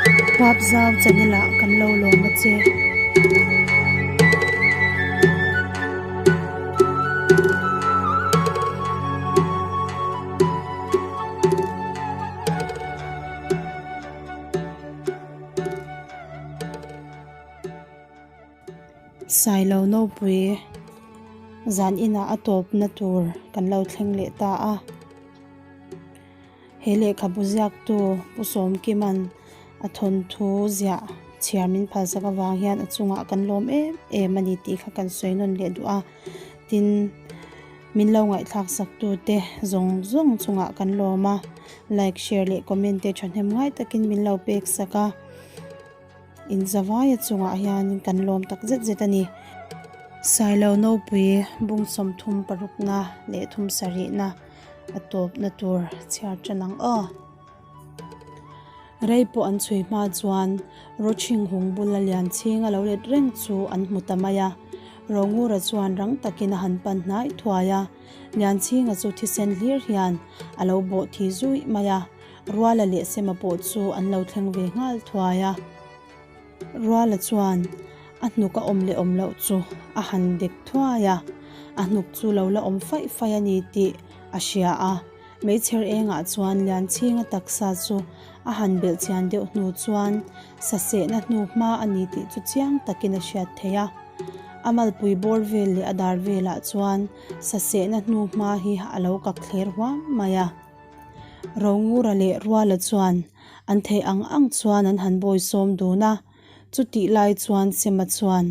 Huapzau channel ah kan lo lawm a che. Sailo Nopui zan inah a tawpna tur kan lo thleng leh ta a. He lehkhabu ziaktu Pu Sawmkima'n a thawnthu ziah chhiar min phalsak avang hian a chungah kan lawm em em a ni tih kha kan sawi nawn leh duh a. Tin, min lo ngaihthlak saktute zawng zawng chungah kan lawm a, like, share leh comment te thahnem ngai takin min lo pek sak a. Inzavaia chungah hianin kan lawm tak zet zet a ni. Sailo Nopui bung 36 parukna leh thum sarihna a tawpna tur chhiar tan ang aw. Rei pawh an chhui hma chuan Rawchhing hung bula lian chhing a lo let reng chu an hmu ta mai a. Rongura chuan rang takin a han pan hnai thuai a, Lianchhinga chu thisen hlir hian a lo bawh thi zuih mai a. Ruala leh Sema pawh chu an lo thleng ve nghal thuai a. Ruala chuan a hnuk a awm leh awm loh chu a han dek thuai a, a hnuk chu lo la awm faih faih a ni tih a hria a. Meichher engah chuan Lianchhinga taksa chu a han belh chian deuh hnu chuan sasehna hnu hma a ni tih chu chiang takin a hriat theih a. A malpui bawr vel leh a dar velah chuan sasehna hnu hma hi a lo kak thler huam mai a. Rongura leh Ruala chuan an theih ang ang chuan an han bawi sawm dun a, chutih lai chuan Sema chuan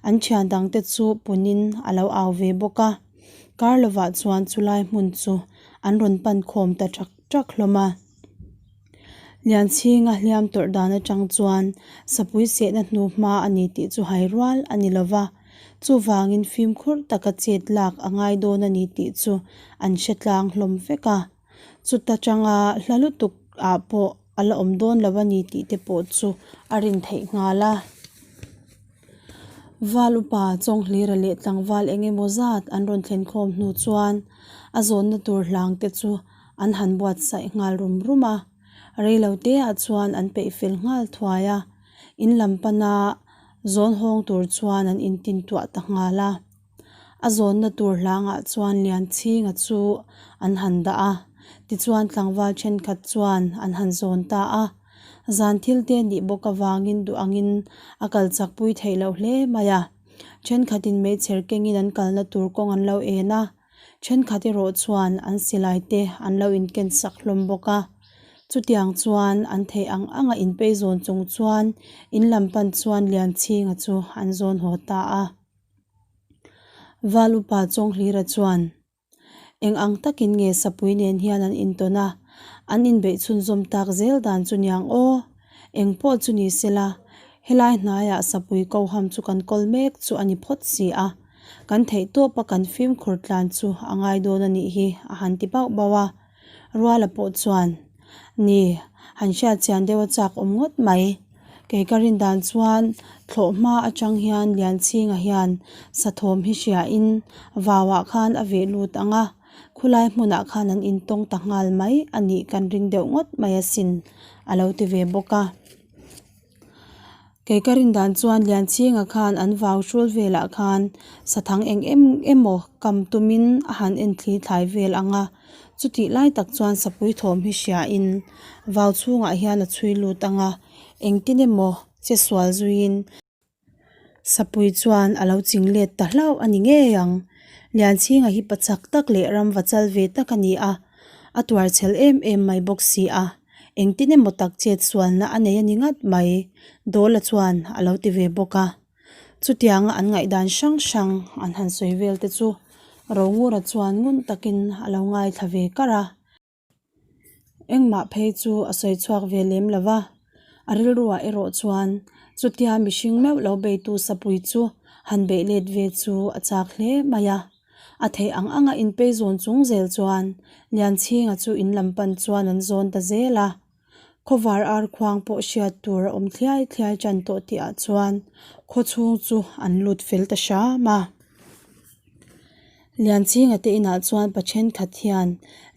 an thian dangte chu punin a lo au ve bawk a. Kar lovah chuan chulai hmun chu an rawn pan khawm ta ṭak ṭak hlawm a. Lianchhinga hliam tawrh dan atang chuan sapui sehna hnu hma a ni tih chu hai rual a ni lova, chuvangin fimkhur taka chet lak a ngai dawn a ni tih chu an hre tlang hlawm vek a. Chuta tanga hla lutuk ah pawh a la awm dawn lo a ni tih te pawh chu a rin theih nghal a. Val upa Chawnghlira leh tlangval eng emaw zat an rawn thlen khawm hnu chuan a zawnna tur hlang te chu an han buatsaih nghal rum rum a, reilo te ah chuan an peih fel nghal thuai a, in lam pana zawn hawng tur chuan an intin tuah ta nghal a. A zawnna tur hlangah chuan Lianchhinga chu an han dah a, tichuan tlangval thenkhat chuan an han zawn ta a. Zan thil te nih bawk avangin duh angin a kal chak pui theih loh hle mai a, thenkhatin meichher kengin an kalna tur kawng an lo en a. Thenkhat erawh chuan an silai te an lo inken sak hlawm bawk a. Chutiang chuan an theih ang anga inpei zawn chung chuan in lam pan chuan Lianchhinga chu an zawn haw ta a. Val upa Chawnghlira chuan, Eng ang takin nge Sapui nen hian an intawn a, an inbeih chhunzawm tak zel dan chu niang aw? Eng pawh chu ni sela, helai hnaiah Sapui koham chu kan kawl mek chu a ni phawt si a. Kan theih tawp a kan fimkhur tlan chu a ngai dawn a nih hi a han ti bauh bauh a. Ruala pawh chuan, Ni, han hriat chian deuh a chak awm ngawt mai. Kei ka rin dan chuan thlawh hma atang hian Lianchhinga hian sathawm hi hriain vauah khan a veh lut ang a, khulai hmunah khan an intawng ta nghal mai a nih kan ring deuh ngawt mai asin a lo ti ve bawk a. Kei ka rin dan chuan Lianchhinga khan an vau hrul velah khan sathang eng em emaw kam tumin a han en thli thlai vel ang a, chutih lai tak chuan sapui thawm hi hriain vau chhungah hian a chhui lut ang a, engtin emaw che sual zuiin sapui chuan a lo ching let ta hlauh a ni ngei ang. Lianchhinga hi pachak tak leh ramva chal ve tak a ni a, a tuar chhel em em mai bawk si a. Engtin emaw tak chet sualna a nei a ni ngat mai, Dawla chuan a lo ti ve bawk a. Chutianga an ngaihdan hrang hrang an han sawi vel te chu Rongura chuan ngun takin a lo ngaithla ve kar a. Engmah phei chu a sawi chhuak ve lem lo va, a rilruah erawh chuan chutia mihring meuh lo beitu sapui chu han beih let ve chu a chak hle mai a. A theih ang anga inpei zawn chung zel chuan Lianchhinga chu in lam pan chuan an zawn ta zel a. Khawvar ar khuang pawh hriat tur a awm thliai thliai tan tawh tihah chuan khaw chhung chu an lut fel ta hram a. Lianchhinga te inah chuan pa thenkhat hian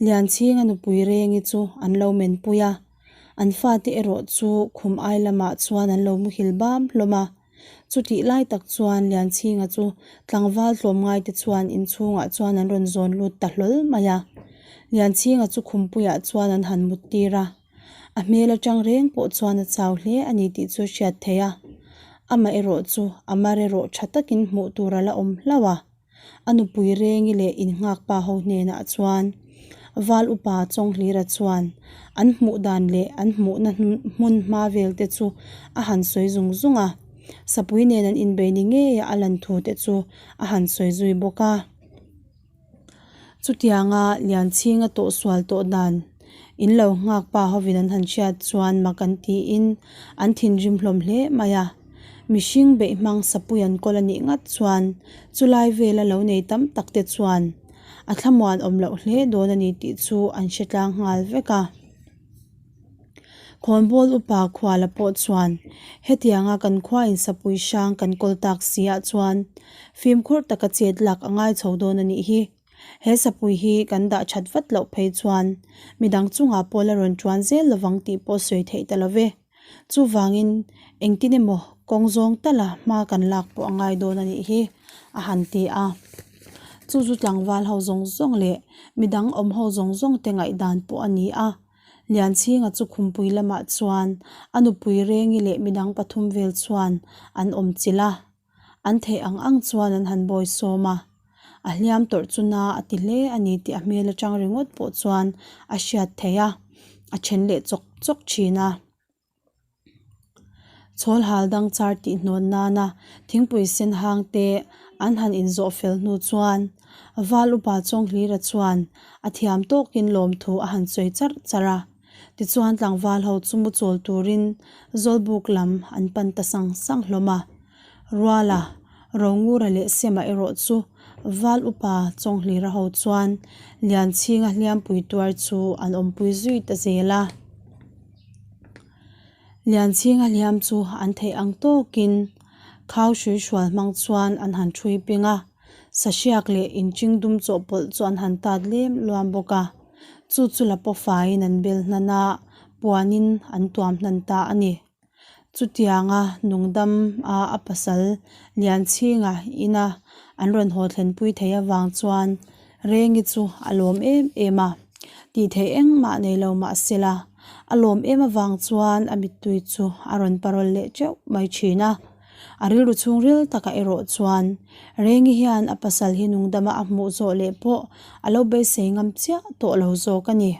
Lianchhinga nupui Rengi chu an lo menpui a. An fate erawh chu khum ai lamah chuan an lo muhil bam hlawm a. Chutih lai tak chuan Lianchhinga chu tlangval tlawmngai te chuan inchhungah chuan an rawn zawn lut ta hlawl mai a. Lianchhinga chu khumpuiah chuan an han mut tir a. A hmel atang reng pawh chuan a chau hle a ni tih chu a hriat theih a. Amaherawh chu a mar erawh tha takin hmuh tur a la awm hlauh a. A nupui Rengi leh innghak pa ho hnenah chuan Val upa Chawnghlira chuan an hmuh dan leh an hmuhna hmun hma vel te chu a han sawi zung zung a. Sapui nen an inbei ni ngeia a lan thu te chu a han sawi zui bawk a. Chutianga Lianchhinga tawh sual tawh dan in lo nghak pa hovin an han hriat chuan mak an tiin an thinrim hlawm hle mai a. Mihring beih hmang sapui an kawl a nih ngat chuan chulai vela lo nei tam tak te chuan a thlamuan awm loh hle dawn a ni tih chu an hre tlang nghal vek a. Khawnbawl upa Khuala pawh chuan hetianga kan khuain sapui hrang kan kawl tak si ah chuan fimkhur taka chet lak a ngai chho dawn a nih hi. He sapui hi kan dah that vat loh phei chuan midang chungah pawh la rawn tuan zel lovang tih pawh sawi theih ta lo ve. Chuvangin engtin emaw kawng zawng tala hma kan lak pawh a ngai dawn a nih hi a han ti a. Chu chu tlangval ho zawng zawng leh midang awm ho zawng zawng te ngaihdan pawh a ni a. Lianchhinga chu khumpui lamah chuan a nupui Rengi leh midang pathum vel chuan an awm chilh a, an theih ang ang chuan an han bawi sawm a. A hliam tawrh chu na a ti hle a ni tih a hmel atang ringawt pawh chuan a hriat theih a, a then leh chawk chawk thin a. Chhawl hal dang char tih hnawn nana thingpui sen hang te an han inzawh fel hnu chuan Val upa Chawnghlira chuan a thiam tawkin lawmthu a han sawi charh charh a. Tichuan tlangval ho chu mu chawl turin Zawlbuk lam an pan ta sang sang hlawm a. Ruala, Rongura leh Sema erawh chu Val upa Chawnghlira ho chuan Lianchhinga hliampui tuar chu an awmpui zui ta zel a. Lianchhinga hliam chu an theih ang tawkin khau hrui hrual hmang chuan an han ṭhui ping a, sahriak leh inching dum chawhpawlh chu an han tat lem luam bawk a, chu chu la pawh faiin an bel hnan a, puanin an tuam hnan ta a ni. Chutianga nungdam a a pasal Lianchhinga ina an rawn haw thlenpui theih avang chuan Rengi chu a lawm em em a, tih theih engmah nei lo mah sela a lawm em avang chuan a mittui chu a rawn parawl leh teuh mai thin a. A rilru chhungril takah erawh chuan Rengi hian a pasal hi nungdama a hmuh zawh leh pawh a lo beisei ngam chiah tawh lo zawk a ni.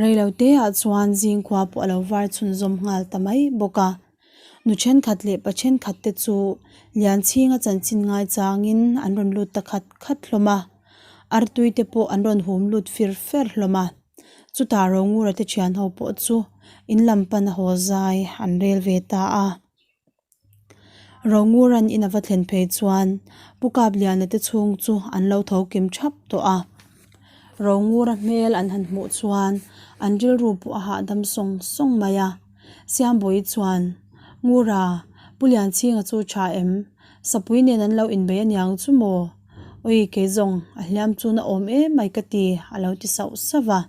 Reiloteah chuan zingkhua pawh a lo var chhunzawm nghal ta mai bawk a. Nu thenkhat leh pa thenkhat te chu Lianchhinga chanchin ngaichangin an rawn lut ta khat khat hlawm a. Artui te pawh an rawn hum lut fir fer hlawm a. Chutah Rongura te thian ho pawh chu in lam pan a haw zai an rel ve ta a. Ronguran in a va thlen phei chuan Pu Kapliana te chhung chu an lo tho kim thap tawh a. Rongura hmel an han hmuh chuan an rilru pawh a hahdam sawng sawng mai a. Siambawi chuan, Ngura, Pu Lianchhinga chu tha em? Sapui nen an lo inbei aniang chu maw? Ui, kei zawng a hliam chu na awm em mai ka ti, a lo ti sauh sauh a.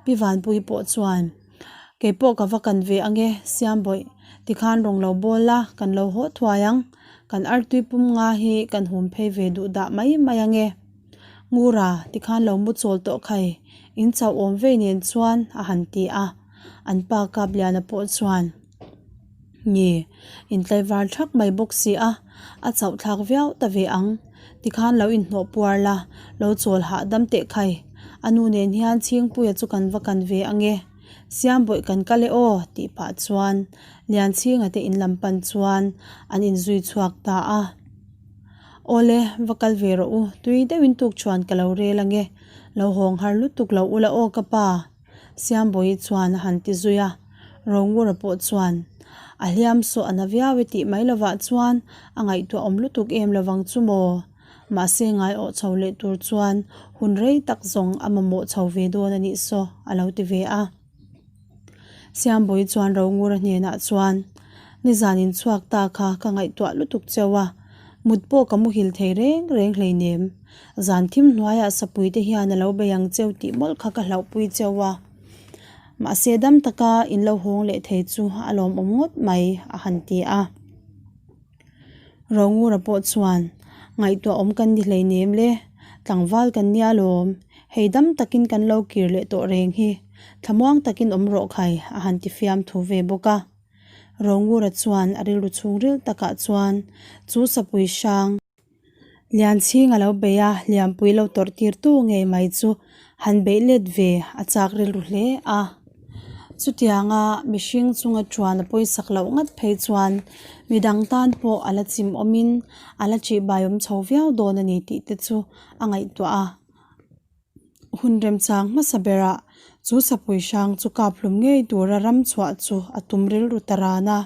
Pi Vanpui pawh chuan, Kei pawh ka va kan ve ange, Siambawih, tikhan rawn lo bawl la, kan lo haw thuai ang. Kan artui pum nga hi kan hum phei ve duh dah mai mai ange. Ngura, tikhan lo mu chawl tawh khai, in chauh awm vei nen chuan, a han ti a. An pa Kapliana pawh chuan, Nge, in tlaivar thak mai bawk si a, a chauh thlak viau ta ve ang. Tikhan lo inhnawh puar la, lo chawl hahdam teh khai. A nu nen hian Chhingpuia chu kan va kan ve ange. Siambawih kan kal e aw, tih pah chuan Lianchhinga te in lam pan chuan an inzui chhuak ta a. Awle, va kal ve rawh u, tui deuhin tukṭhuan ka lo rel ange. Lo hawng har lutuk lo ula aw ka pa. Siambawi chuan a han ti zui a, Rongura pawh chuan, A hliam saw a na viau e tih mai lovah chuan a ngaihtuah awm lutuk em lovang chu maw? Mahse ngaiawh chho leh tur chuan hun rei tak zawng a mamawh chho ve dawn a nih saw, a lo ti ve a. Siambawi chuan Rongura hnenah chuan, Nizan inchhuak ta kha ka ngaihtuah lutuk cheu a, mut pawh ka muhil thei reng reng hleinem. Zan thim hnuaiah sapui te hian a lo bei ang cheu tih mawlh kha ka hlauhpui cheu a. Mahse dam taka in lo hawng leh thei chu a lawmawm ngawt mai a han ti a. Rongura pawh chuan ngaihtuah awm kan ni hleinem le, tlangval kan nia lawm, hei dam takin kan lo kir leh tawh reng hi, thlamuang takin awm rawh khai a han ti fiam thu ve bawk a. Rongura chuan a rilru chhungril takah chuan chu sapui hrang, Lianchhing a lo bei a, Lianpui lo tawrh tir tu ngei mai chu han beih let ve a chak rilru hle a. Chutianga mihring chunga ṭuan a pawisak loh ngat phei chuan midang tan pawh a la chim awmin a la ṭihbai awm chho viau dawn a ni tih te chu a ngaihtuah a. Hun remchang hmasa berah chu sapui hrang chu kap hlum ngei tura ram chhuah chu a tum rilru ta ran a.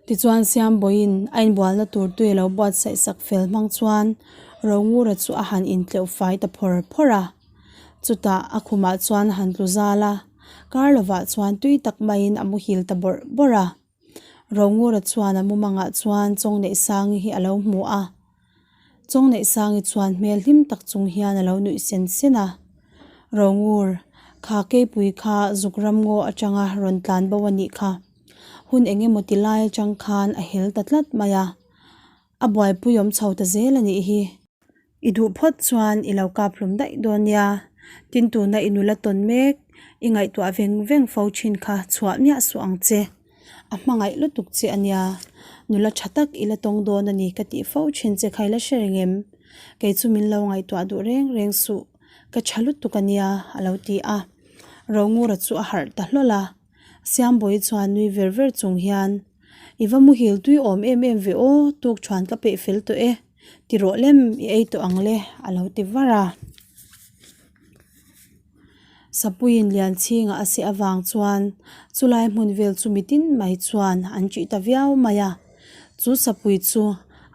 Tichuan Siambawiin a inbualna tur tui a lo buatsaih sak fel hmang chuan Rongura chu a han intleuh fai ta phawr phawr a. Chutah a khumah chuan a han tlu zal a, kar lovah chuan tui tak maiin a muhil ta bawrh bawrh a. Rongura chuan a mumangah chuan Chawngneihsangi hi a lo hmu a. Chawngneihsangi chuan hmel hlim tak chung hian a lo nuih sen sen a. Rongur, kha keipui kha zuk ram ngaw atanga rawn tlan bo a nih kha. Hun eng emaw ti lai atang khan a hel ta tlat mai a. A buaipui awm chho ta zel a nih hi. I duh phawt chuan i lo kap hlum daih dawn nia. Tin tuna i nula tawn mek, i ngaihtuah veng veng fo thin kha chhuah miah suh ang che. A hmangaih lutuk che a nia. Nula tha tak i la tawng dawn a ni ka tih fo thin che kha i la hre reng em? Kei chu min lo ngaihtuah duh reng reng suh. Ka tha lutuk a nia a lo ti a. Rongura chu a harh ta hlawl a. Siambawi chuan nui ver ver chung hian, I va muhil tui awm em em ve aw, tuk thuan ka peih fel tawh e. Ti rawh lem i ei tawh ang le a lo ti var a. Sapuiin Lianchhinga a seh avang chuan chulai hmun vel chu mitin mai chuan an ṭih ta viau mai a. Chu sapui chu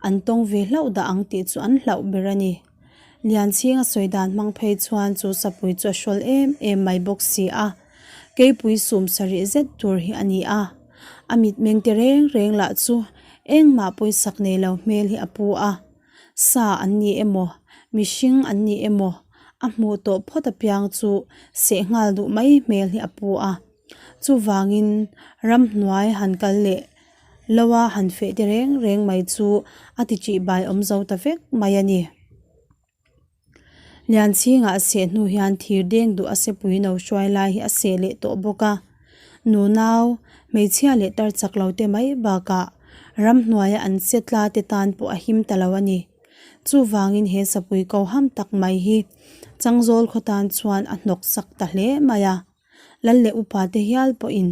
an tawng ve hlauh dah ang tih chu an hlauh ber a ni. Lianchhinga sawi dan hmang phei chuan chu sapui chu a hrawl em em mai bawk si a. Keipui sum sarih zet tur hi a ni a. A mitmeng te reng reng lah chu engmah pawisak nei lo hmel hi a pu a. Sa an ni emaw, mihring an ni emaw, a hmuh tawh phawt apiang chu seh nghal duh mai hmel hi a pu a. Chuvangin ramhnuai han kal leh lo a han feh te reng reng mai chu a ti ṭih bai awm zo ta vek mai a ni. Lianchhinga a seh hnu hian thir deng duh a sepui no hruai lai hi a seh leh tawh bawk a. Nunau, hmeichhia leh tar chak lo te mai bakah ramhnuaia an che tla te tan pawh a him ta lo a ni. Chuvangin he sapui ko ham tak mai hi Changzawl khaw tan chuan a hnawk sak ta hle mai a. Lal leh upa te hial pawhin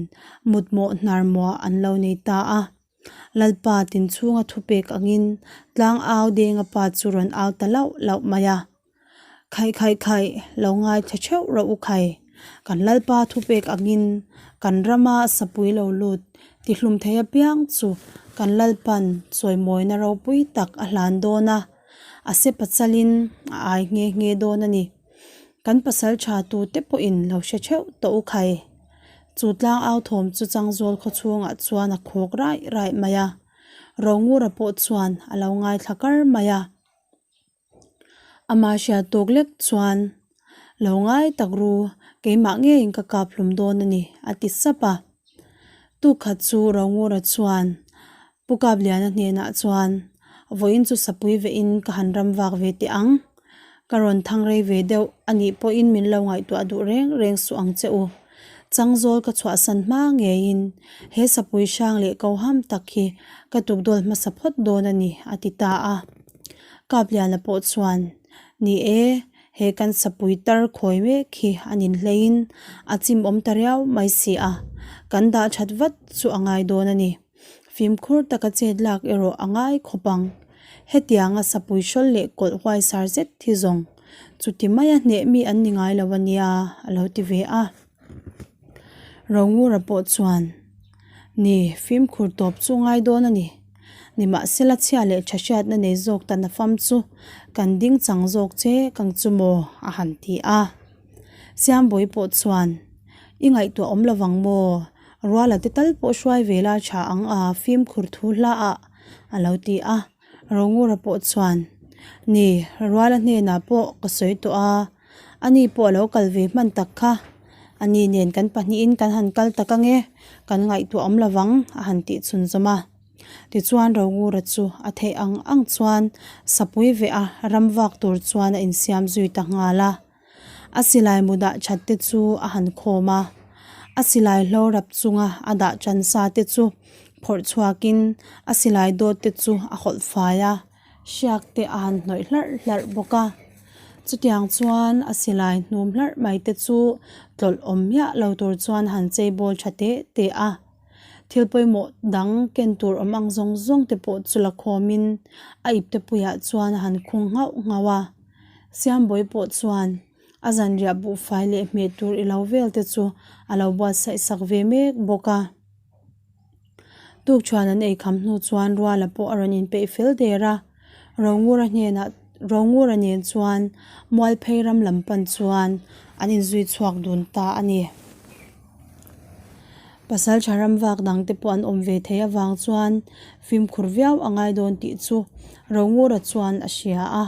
mutmawh hnarmuah an lo nei ta a. Lalpa tinchhunga thupek angin tlangau denga pa chu rawn au ta lauh lauh mai a. Khaih khaih khaih, lo ngaithla theuh rawh u khai. Kan Lalpa thupek angin kan rama sapui lo lut tihlum thei apiang chu kan Lalpan chawimawina ropui tak a hlan dawn a, a se pachalin a ai nghe nghe dawn a ni. Kan pasal tha tute pawhin lo hre theuh tawh u khai. Chu tlang au thawm chu Changzawl khaw chhungah chuan a khawk raih raih mai a. Rongura pawh chuan a lo ngaithla kar mai a. Ama hriat tawk lek chuan, Lo ngai tak ru, keimah ngeiin ka kap hlum dawn a ni, a ti sap a. Tukkhat chu Rongura chuan Pu Kapliana hnenah chuan, Vawiin chu sapui vehin ka han ram vak ve teh ang. Ka rawn thang rei ve deuh a nih pawhin min lo ngaihtuah duh reng reng suh ang che u. Changzawl ka chhuahsan hma ngeiin he sapui hrang leh koham tak hi ka tukdawl hmasa phawt dawn a ni, a ti ta a. Kapliana pawh chuan, Ni e, he kan sapui tar khawi mek hi a ninhleiin a chim awm ta riau mai si a, kan dah that vat chu a ngai dawn a ni. Fimkhur taka chet lak erawh a ngai khawp ang. Hetianga sapui hrawl leh kawlh huaisar zet hi zawng chuti maia hneh mi an ni ngai lo a nia a lo ti ve a. Rongura pawh chuan, Ni, fimkhur tawp chu ngai dawn a ni. Nimahsela chhia leh tha hriatna nei zawk ta nafam chu kan ding chang zawk che kang chu maw a han ti a. Siambawi pawh chuan, I ngaihtuah awm lovang maw? Ruala te tal pawh hruai ve la tha ang a, fimkhur thu hla ah a lo ti a. Rongura pawh chuan, Ni, Ruala hnenah pawh ka sawi tawh a, ani pawh a lo kal ve hman tak kha. Ani nen kan pahnihin kan han kal tak ange, kan ngaihtuah awm lovang a han tih chhunzawm a. Tichuan Rongura chu a theih ang ang chuan sapui veh a ram vak tur chuan a insiam zui ta nghal a. A silai mu dah that te chu a han khawm a, a silai hlo rap chunga a dah tan sa te chu phawrh chhuakin a silai dawt te chu a hawlh fai a, hriak te a han hnawih hlarh hlarh bawk a. Chutiang chuan a silai hnum hlarh mai te chu tlawlh awm miah lo tur chuan a han chei bawl tha teh teh a. Thil pawimawh dang ken tur awm ang zawng zawng te pawh chu la khawmin a ipte puiah chuan a han khung nghauh nghauh a. Siambawi pawh chuan a zanriah buhfai leh hmeh tur i lo vel te chu a lo buatsaih sak ve mek bawk a. Tukṭhuan an ei kham hnu chuan Ruala pawh a rawn inpeih fel der a, Rongura hnenah Rongura nen chuan Mualphei ram lam pan chuan an inzui chhuak dun ta a ni. Pasal tha ram vak dang te pawh an awm ve thei avang chuan fimkhur viau a ngai dawn tih chu Rongura chuan a hria a.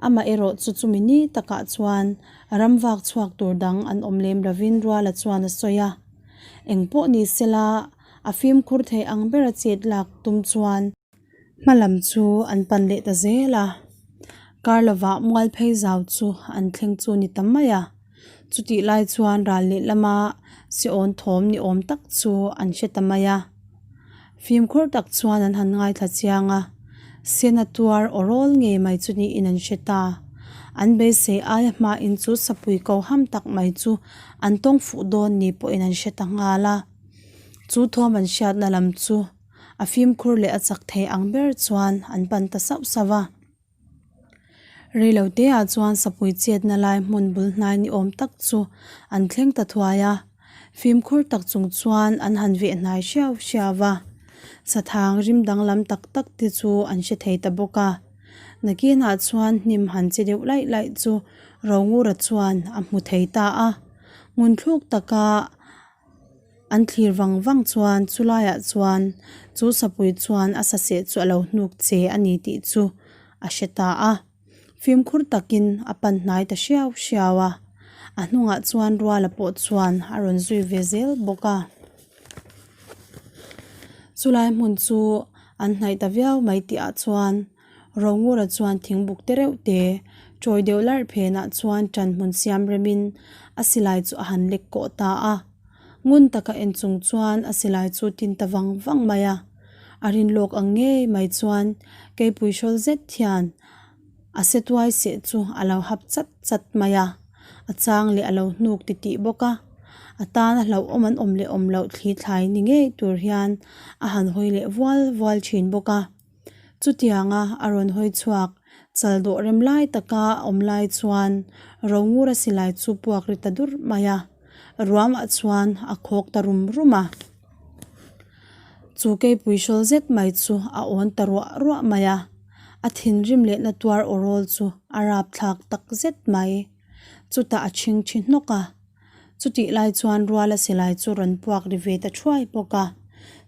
Amah erawh chu chumi ni takah chuan ram vak chhuak tur dang an awm lem lovin Ruala chuan a sawi a. Eng pawh ni sela a fimkhur thei ang bera chet lak tum chuan hma lam chu an pan leh ta zel a. Kar lovah Mualphei zau chu an thleng chu ni ta mai a. Chutih lai chuan ral leh lama siawn thawm ni awm tak chu an hre ta mai a. Fimkhur tak chuan an han ngaithla chiang a, Sena tuar aw rawl ngei mai chu niin an hre ta. An beisei aia hmain chu sapui ko ham tak mai chu an tawng fuh dawn ni pawhin an hre ta nghal a. Chu thawm an hriatna lam chu a fimkhur leh a chak thei ang ber chuan an pan ta sauh sauh a. Reilo teah chuan sapui chetna lai hmun bul hnai ni awm tak chu an thleng ta thuai a, fimkhur tak chung chuan an han veh hnai hriau hriau va, sathang rim danglam tak tak te chu an hre thei ta bawk a. Nakinah chuan hnim han che deuh laih laih chu Rongura chuan a hmu thei ta a, ngunthluk taka An thlir vang vang chuan chulaiah chuan chu sapui chuan a saseh chu a lo hnuk che a ni tih chu a hre ta a. Fimkhur takin a pan hnai ta hriau hriau a, a hnungah chuan Ruala pawh chuan a rawn zui ve zel bawk a. Chulai hmun chu an hnaih ta viau mai tih ah chuan Rongura chuan thingbuk te reuh te chawi deuh larh phenah chuan ṭan hmun siam remin a silai chu a han lek kawh ta a. Ngun taka en chung chuan a silai chu tin ta vang vang mai a. A rin lawk ang ngei mai chuan keipui hrawl zet hian a se tuai seh chu a lo hap chat chat mai a. A chang leh a lo hnuk titih bawk a. A tana hlauhawm an awm leh awm loh thli thlai ni ngei tur hian a han hawi leh vual vual thin bawk a. Chutianga a rawn hawi chhuak, chal dawh rem lai taka a awm lai chuan Rongura silai chu puak ri ta dur mai a, ruamah chuan a khawk ta rum rum a. Chu keipui hrawl zet mai chu a awn ta ruah ruah mai a, a thinrim lehna tuar aw rawl chu a rapthlak tak zet mai. Chutah a chhing thi hnawk a. Chutih lai chuan Ruala silai chu rawn puak ri ve ta thuai bawk a,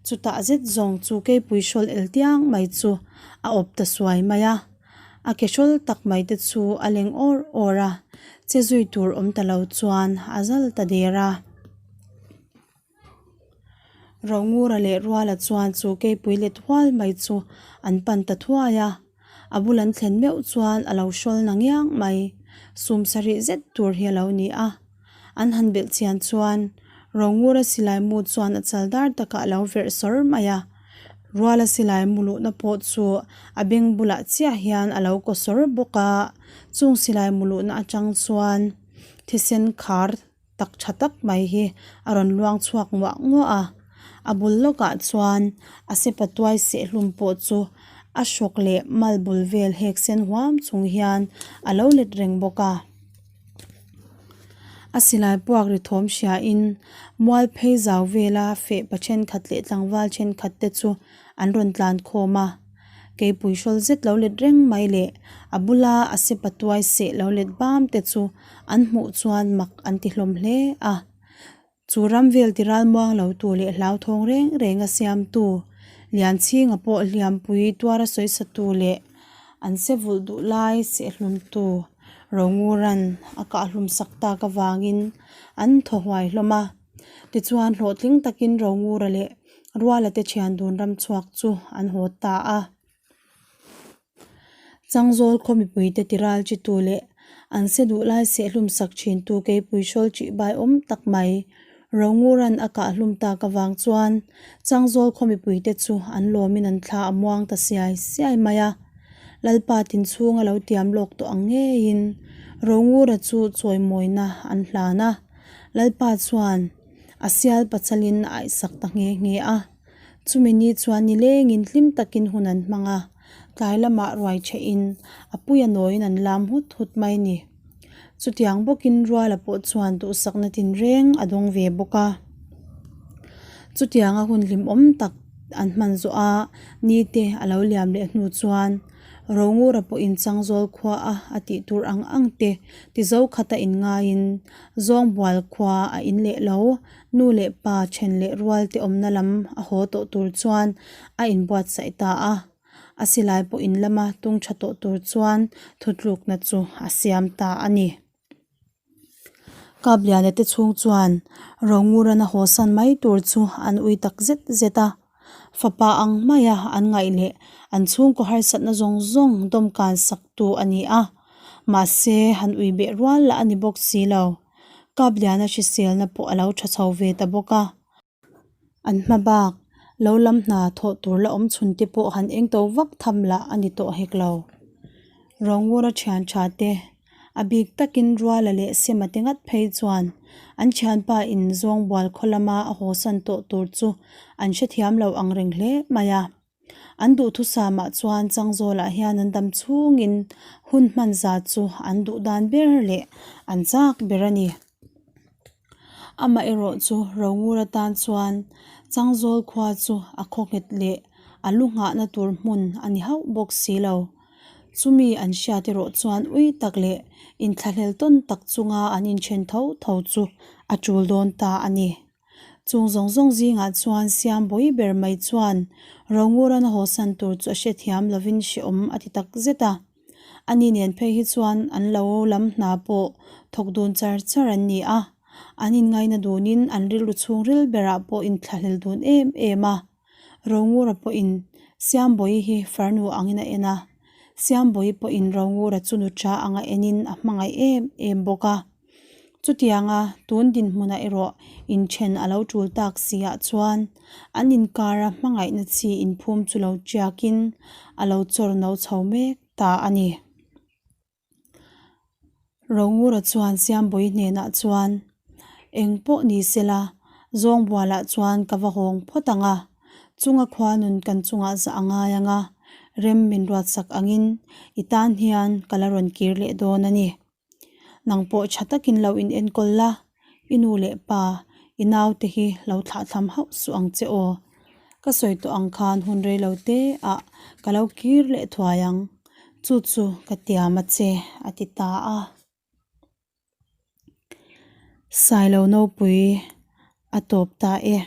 chutah zet zawng chu keipui hrawl el tiang mai chu a awp ta suai mai a, a ke hrawl tak mai te chu a leng awr awr a, che zui tur awm ta lo chuan a zal ta der a. Rongura leh Ruala chuan chu keipui let hual mai chu an pan ta thuai a, a bul an thlen meuh chuan a lo hrawl na ngiang mai, sum sarih zet tur hi a lo ni a. An han belh chian chuan Rongura silai mu chuan a chal dar takah a lo verh sawr mai a, Ruala silai mu luhna pawh chu a beng bulah chiah hian a lo kaw sawr bawk a, chung silai mu luhna atang chuan thisen khar tak tha tak mai hi a rawn luang chhuak nguah nguah a, a bul lawkah chuan a sepa tuai seh hlum pawh chu a hrawk leh mal bul vel hek sen huam chung hian a lo let reng bawk a. A silai puak ri thawm hriain mual phei zau vela feh pa thenkhat leh tlangval thenkhat te chu an rawn tlan khawm a. Keipui hrawl zet lo let reng mai leh a bula a sepa tuai seh lo let bam te chu an hmuh chuan mak an ti hlawm hle a. Chu ram vel ti ral muang lo tu leh hlauthawng reng reng a siamtu Lianchhinga pawh hliampui tuara sawisatu leh an se vulh duh lai sehhlumtu. Rongura'n a kahhlum sak tak avangin an thaw huai hlawm a. Tichuan hlawhtling takin Rongura leh Ruala te thian dun ram chhuak chu an haw ta a. Changzawl khaw mipuite tiral chitu leh an se duh lai sehhlum sak thintu keipui hrawl ṭihbai awm tak mai Rongura'n a kahhlum tak avang chuan Changzawl khaw mipuite chu an lawmin an thla a muang ta siai siai mai a. Lalpa tinchhung a lo tiam lawk tawh ang ngeiin Rongura chu chawimawina an hlan a. Lalpa chuan a sial pachalin a aihsak ta nghe nghe a. Chumi ni chuan nilengin hlim takin hun an hmang a, tlai lamah ruai thehin a puia nawiin an lam hut hut mai ni. Chutiang bawkin Ruala pawh chuan duhsakna tinreng a dawng ve bawk a. Chutianga hun hlimawm tak an hman zawh a, nite a lo liam leh hnu chuan Rongura pawhin Changzawl khua a a tih tur ang ang te ti zo khata inngaiin Zawngbual khua a in leh lo. Nu leh pa then leh rual te awmna lam a haw tawh tur chuan a inbuatsaih ta a, a silai pawh in lama tung tha tawh tur chuan thutlukna chu a siam ta a ni. Kapliana te chhung chuan Rongurana haw san mai tur chu an ui tak zet zet a, fapa ang maia an ngaih leh an chhungkaw harsatna zawng zawng dawmkan sak tu a ni a, mahse han ui beh rual lah a ni bawk si lo. Kapliana hriselna pawh a lo tha chho ve ta bawk a. An hma bak lo lam hna thawh tur la awm chhun te pawh han eng to vak tham lah a ni tawh hek lo. Rongura thian tha te a bik takin Ruala leh Sema te ngat phei chuan an thianpa in Zawngbual khaw lama a haw san tawh tur chu an hrethiam lo ang reng hle mai a. An duhthusam ah chuan Changzawlah hian an dam chhungin hun hman zat chu an duh dan ber leh an chak ber a ni. Amaherawh chu Rongur atan chuan Changzawl khua chu a khaw nghet leh a lu nghahna tur hmun a ni hauh bawk si lo. Chumi an hriat erawh chuan ui tak leh inthlahlel tawn tak chunga an inthen tho tho chu a tul dawn ta a ni. Chung zawng zawng zingah chuan Siambawi ber mai chuan Rongurana haw san tur chu a hrethiam lovin hrehawm a ti tak zet a. Ani nen phei hi chuan an lo lam hna pawh thawk dun char char an ni a, an inngaina dunin an rilru chhungril berah pawh inthlahlel dun em em a. Rongura pawhin Siambawi hi farnu angin a en a, Siambawi pawhin Rongura chu nuṭa anga enin a hmangaih em em bawk a. Chutianga tun dinhmunah erawh inthen a lo tul tak si ah chuan an inkara hmangaihna chi inphum chu lo tiakin a lo chawr no chho mek ta a ni. Rongura chuan Siambawi hnenah chuan, Eng pawh ni sela, Zawngbualah chuan ka va hawng phawt ang a, chunga khua nun kan chungah zah a ngai ang a, rem min ruatsak angin i tan hian ka la rawn kir leh dawn a ni. Nang pawh tha takin lo in enkawl la, i nu leh pa, i naute hi lo thlahthlam hauh suh ang che aw. Ka sawi tawh ang khan hun rei lo te ah ka lo kir leh thuai ang, chu chu ka tiam a che a ti ta a. Sailo Nopui a tawp ta e.